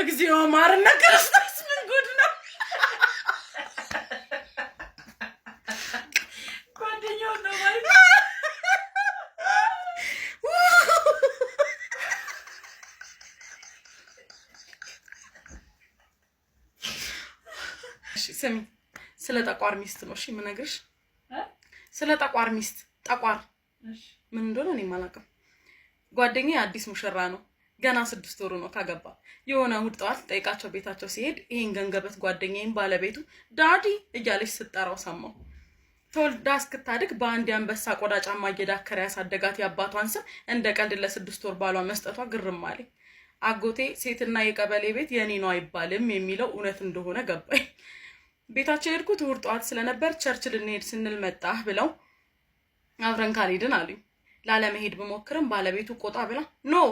እግዚኦ ማርነ ክርስቶስ! ምን ጉድ ነው! ጓደኛው ነው ማለት። እሺ ስሚ፣ ስለ ጠቋር ሚስት ነው እሺ የምነግርሽ። ስለ ጠቋር ሚስት። ጠቋር ምን እንደሆነ እኔም አላውቅም። ጓደኛዬ አዲስ ሙሽራ ነው። ገና 6 ወሩ ነው ካገባ። የሆነ እሑድ ጠዋት ጠይቃቸው ቤታቸው ሲሄድ ይሄን ገንገበት ጓደኛዬን ባለቤቱ "daddy" እያለች ስትጠራው ሰማሁ። ተወልዳ እስክታድግ በአንድ የአንበሳ ቆዳ ጫማ እየዳከረ ያሳደጋት የአባቷን ስም እንደ ቀልድ ለ6 ወር ባሏ መስጠቷ ግርም አለኝ። አጎቴ "ሴትና የቀበሌ ቤት የኔ ነው አይባልም" የሚለው እውነት እንደሆነ ገባኝ። ቤታቸው የሄድኩት እሑድ ጠዋት ስለነበር church ልንሄድ ስንል መጣህ ብለው አብረን ካልሄድን አሉኝ። ላለመሄድ ብሞክርም ባለቤቱ ቆጣ ብላ "No፣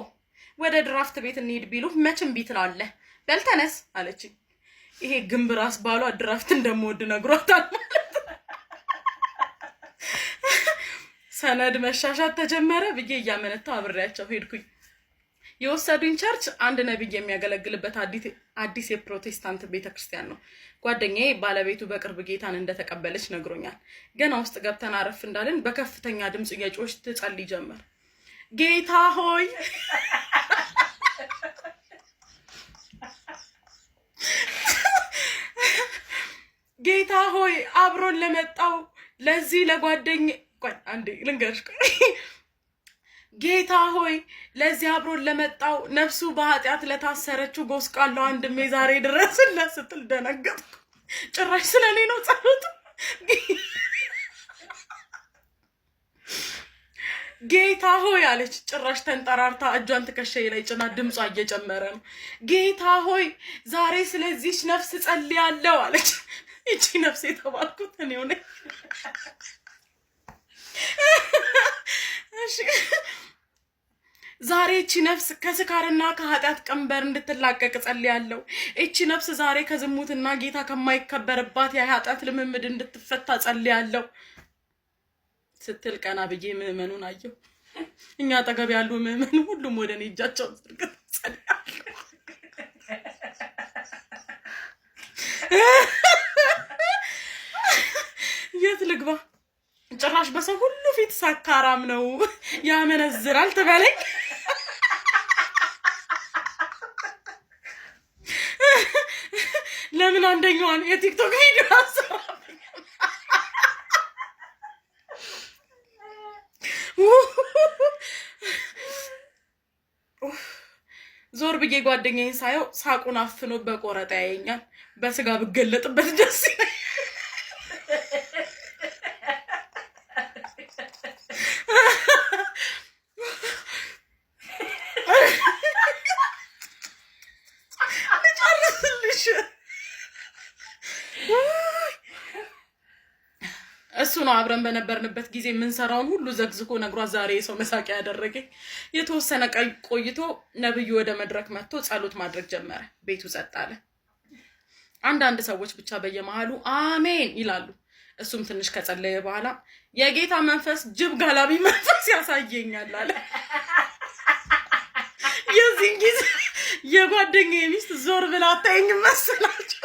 ወደ ድራፍት ቤት እንሂድ ቢሉህ መች እምቢ ትላለህ? በል ተነስ" አለችኝ። ይሄ ግንብ ራስ ባሏ ድራፍት እንደምወድ ነግሯታል ማለት ነው። ሰነድ መሻሻት ተጀመረ ብዬ እያመነታው አብሬያቸው ሄድኩኝ። የወሰዱኝ church አንድ ነቢይ የሚያገለግልበት አዲስ የፕሮቴስታንት ቤተክርስቲያን ነው። ጓደኛዬ ባለቤቱ በቅርብ ጌታን እንደተቀበለች ነግሮኛል። ገና ውስጥ ገብተን አረፍ እንዳልን በከፍተኛ ድምፅ እየጮኸች ትጸልይ ጀመር። "ጌታ ሆይ፣ ጌታ ሆይ፣ አብሮን ለመጣው ለዚህ ለጓደኝ" ቆይ አንዴ ልንገርሽ። ቆይ፣ "ጌታ ሆይ፣ ለዚህ አብሮን ለመጣው ነፍሱ በኃጢአት ለታሰረችው ጎስቋላ ወንድሜ ዛሬ ድረስለት" ስትል ደነገጥኩ። ጭራሽ ስለኔ ነው ጸሎቱ። "ጌታ ሆይ" አለች። ጭራሽ ተንጠራርታ እጇን ትከሻዬ ላይ ጭና ድምጿ እየጨመረ ነው። "ጌታ ሆይ፣ ዛሬ ስለዚች ነፍስ ጸልያለሁ" አለች። ይቺ ነፍስ የተባልኩት እኔው ነኝ። እሺ፣ "ዛሬ እቺ ነፍስ ከስካርና ከኃጢአት ቀንበር እንድትላቀቅ ጸልያለሁ። እቺ ነፍስ ዛሬ ከዝሙትና ጌታ ከማይከበርባት የኃጢአት ልምምድ እንድትፈታ ጸልያለሁ" ስትል ቀና ብዬ ምዕመኑን አየሁ። እኛ አጠገብ ያሉ ምዕመኑ ሁሉም ወደ እኔ እጃቸውን ዘርግተው ጸልያለሁ። የት ልግባ? ጭራሽ በሰው ሁሉ ፊት ሳካራም ነው፣ ያመነዝራል ትበለኝ። ለምን አንደኛዋን የቲክቶክ ቪዲዮ አሰራብኝ? ዞር ብዬ ጓደኛዬን ሳየው ሳቁን አፍኖ በቆረጣ ያየኛል። በስጋ ብገለጥበት ደስ ይለኛል። ልጨርስልሽ። እሱ ነው አብረን በነበርንበት ጊዜ የምንሰራውን ሁሉ ዘግዝኮ ነግሯት ዛሬ የሰው መሳቂያ ያደረገኝ። የተወሰነ ቀን ቆይቶ ነብዩ ወደ መድረክ መጥቶ ጸሎት ማድረግ ጀመረ። ቤቱ ጸጥ አለ። አንዳንድ ሰዎች ብቻ በየመሃሉ አሜን ይላሉ። እሱም ትንሽ ከጸለየ በኋላ "የጌታ መንፈስ ጅብ ጋላቢ መንፈስ ያሳየኛል" አለ። የዚህን ጊዜ የጓደኛዬ ሚስት ዞር ብላ አታየኝም መሰላቸው።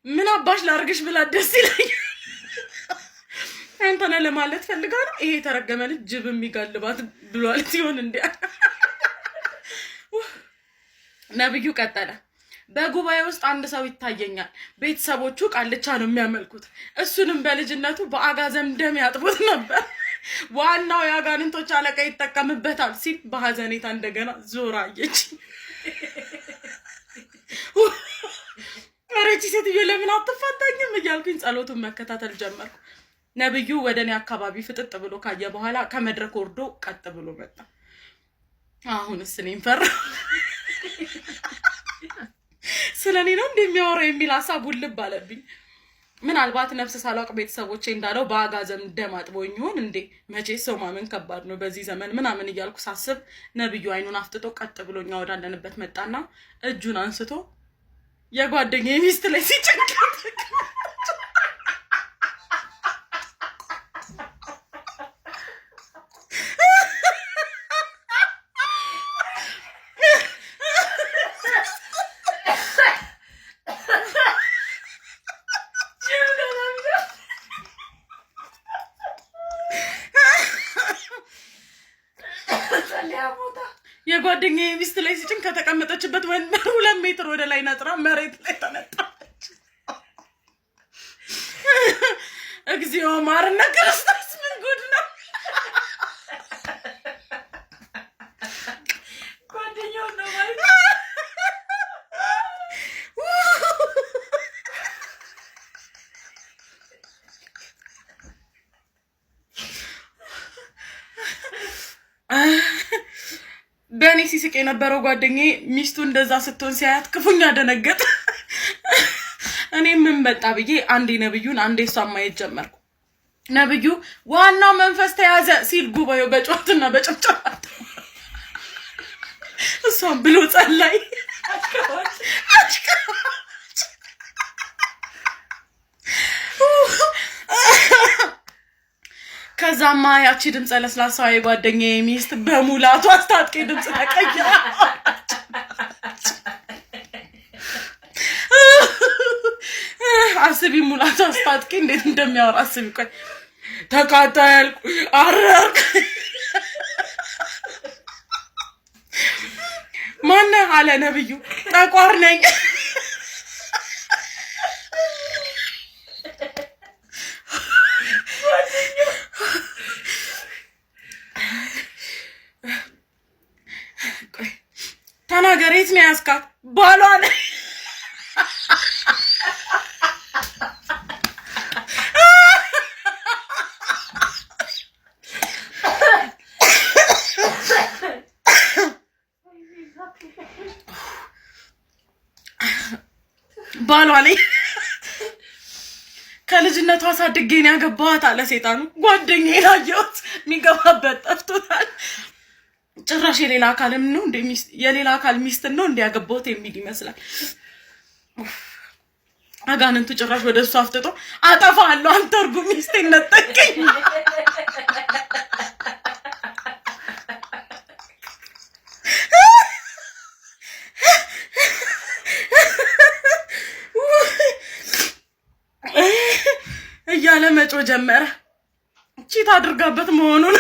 "ምን አባሽ ላርግሽ" ብላ ደስ ይለኛል። አንተነ ለማለት ፈልጋ ነው። ይሄ የተረገመ ልጅ ጅብ የሚጋልባት ብሏል ሲሆን እንዲያ። ነብዩ ቀጠለ። "በጉባኤ ውስጥ አንድ ሰው ይታየኛል። ቤተሰቦቹ ቃልቻ ነው የሚያመልኩት። እሱንም በልጅነቱ በአጋዘን ደም ያጥቡት ነበር። ዋናው የአጋንንቶች አለቃ ይጠቀምበታል" ሲል በሀዘኔታ እንደገና ዞራ አየች። ኧረ ይህቺ ሴትዮ ለምን አትፋታኝም እያልኩኝ ጸሎቱን መከታተል ጀመርኩ። ነብዩ ወደ እኔ አካባቢ ፍጥጥ ብሎ ካየ በኋላ ከመድረክ ወርዶ ቀጥ ብሎ መጣ። አሁንስ እኔን ፈራሁ። ስለ እኔ ነው እንደሚያወራው የሚል ሀሳብ ውልብ አለብኝ። ምናልባት ነፍስ ሳላውቅ ቤተሰቦቼ እንዳለው በአጋዘን ደም አጥቦኝ ይሆን እንዴ? መቼ ሰው ማመን ከባድ ነው በዚህ ዘመን ምናምን እያልኩ ሳስብ ነብዩ አይኑን አፍጥጦ ቀጥ ብሎ እኛ ወዳለንበት መጣና እጁን አንስቶ የጓደኛዬ ሚስት ላይ ሲጭንቀት የጓደኛዬ ሚስት ላይ ሲጭን ከተቀመጠችበት ወንበር 2 ሜትር ወደ ላይ ነጥራ መሬት ላይ ተነጠፈች። እግዚኦ ማርነ ክርስቶስ! ምን ጉድ ነው! ጓደኛውን ነው ማለት። በእኔ ሲስቅ የነበረው ጓደኛዬ ሚስቱ እንደዛ ስትሆን ሲያያት ክፉኛ ደነገጠ። እኔ ምን መጣ ብዬ አንዴ ነብዩን አንዴ እሷን ማየት ጀመርኩ። ነብዩ ዋናው መንፈስ ተያዘ ሲል ጉባኤው በጩኸትና በጭብጨባ እሷን ብሎ ጸላይ። አሽቃባጭ። አሽቃባጭ። ከዛማ ያቺ ድምፀ ለስላሳዋ የጓደኛዬ ሚስት በሙላቱ አስታጥቄ ድምፅ ተቀይራ አስቢ፣ ሙላቱ አስታጥቄ እንዴት እንደሚያወራ አስቢ። ቆይ ተቃጠልኩ፣ አረርኩ። ማነህ አለ ነብዩ። ጠቋር ነኝ። ቆይ ተናገር፣ የት ነው ያዝካት? ባሏ ነኝ። ባሏ ነኝ። ከልጅነቷ አሳድጌን ያገባኋት አለ ሴጣኑ። ጓደኛዬን አየሁት፣ የሚገባበት ጠፍቶታል። ጭራሽ የሌላ አካልም ነው እንደ የሌላ አካል ሚስትን ነው እንዲያገባሁት የሚል ይመስላል። አጋንንቱ ጭራሽ ወደ እሱ አፍጥጦ አጠፋለሁ፣ አንተ እርጉም ሚስቴን ነጠቀኝ። እያለ መጮ ጀመረ። Cheat አድርጋበት መሆኑን።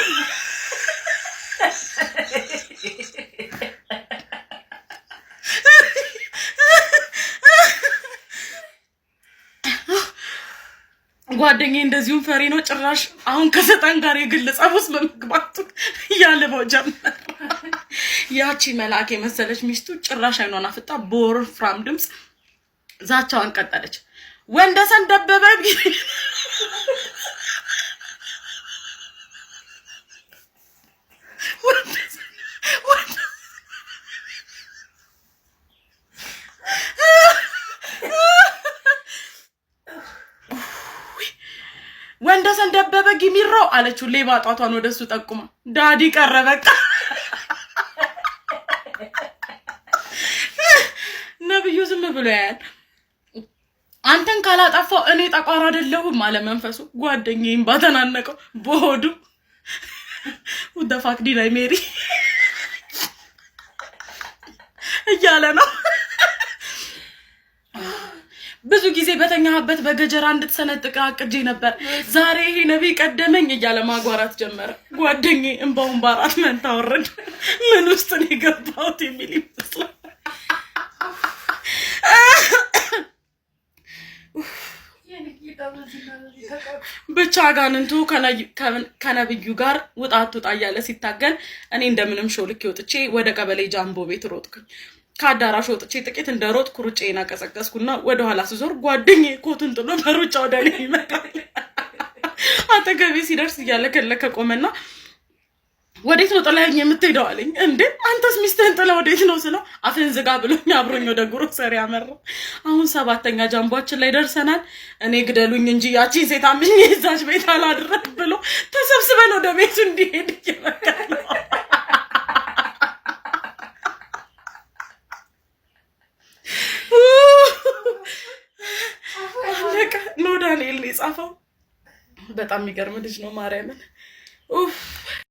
ጓደኛዬ እንደዚሁም ፈሪ ነው። ጭራሽ አሁን ከሰይጣን ጋር የግል ጸብ ውስጥ በመግባቱ እያልበው ጀመር። ያቺ መልአክ የመሰለች ሚስቱ ጭራሽ አይኗን አፍጣ በወፍራም ድምፅ ዛቻዋን ቀጠለች። ወንደሰን ደበበ ወንደሰን ደበበ ጊሚራው አለችው ሌባ ጣቷን ወደሱ ጠቁማ። Daddy ቀረ በቃ። ነብዩ ዝም ብሎ ያያል። አንተን ካላጠፋው እኔ ጠቋር አይደለሁም አለ መንፈሱ። ጓደኛዬን ባተናነቀው በሆዱ "Who the fuck did I marry" እያለ ነው። ብዙ ጊዜ በተኛህበት በገጀራ እንድትሰነጥቅ አቅጄ ነበር። ዛሬ ይሄ ነቢይ ቀደመኝ እያለ ማጓራት ጀመረ። ጓደኛዬ እንባውን በአራት መንታ ወረደ። ምን ውስጥ ነው የገባሁት የሚል ይመስላል። የኔ ጌታ፣ በዚህ በዚህ ተቃ ብቻ አጋንንቱ ከነብዩ ጋር ውጣ አትውጣ እያለ ሲታገል እኔ እንደምንም ሾልኬ ወጥቼ ወደ ቀበሌ ጃምቦ ቤት ሮጥኩኝ። ከአዳራሽ ወጥቼ ጥቂት እንደ ሮጥኩ ሩጬን አቀዘቀዝኩና ወደኋላ ስዞር ጓደኛዬ ኮቱን ጥሎ በሩጫ ወደ እኔ ይመጣል። አጠገቤ ሲደርስ እያለከለከ ቆመና "ወዴት ነው ጥለኸኝ የምትሄደው?" አለኝ። "እንዴ፣ አንተስ ሚስትህን ጥለህ ወዴት ነው?" ስለው "አፍህን ዝጋ" ብሎኝ አብሮኝ ወደ ግሮሰሪ አመራ። አሁን ሰባተኛ ጃምቧችን ላይ ደርሰናል። እኔ ግደሉኝ እንጂ ያቺን ሴት አምኜ የዛች ቤት አላድረም ብሎ ተሰብስበን ወደ ቤቱ እንዲሄድ እየመከረ ነው። አለቀ። No ዳንኤል ነው የጻፈው። በጣም የሚገርም ልጅ ነው። ማርያምን ኡፍ።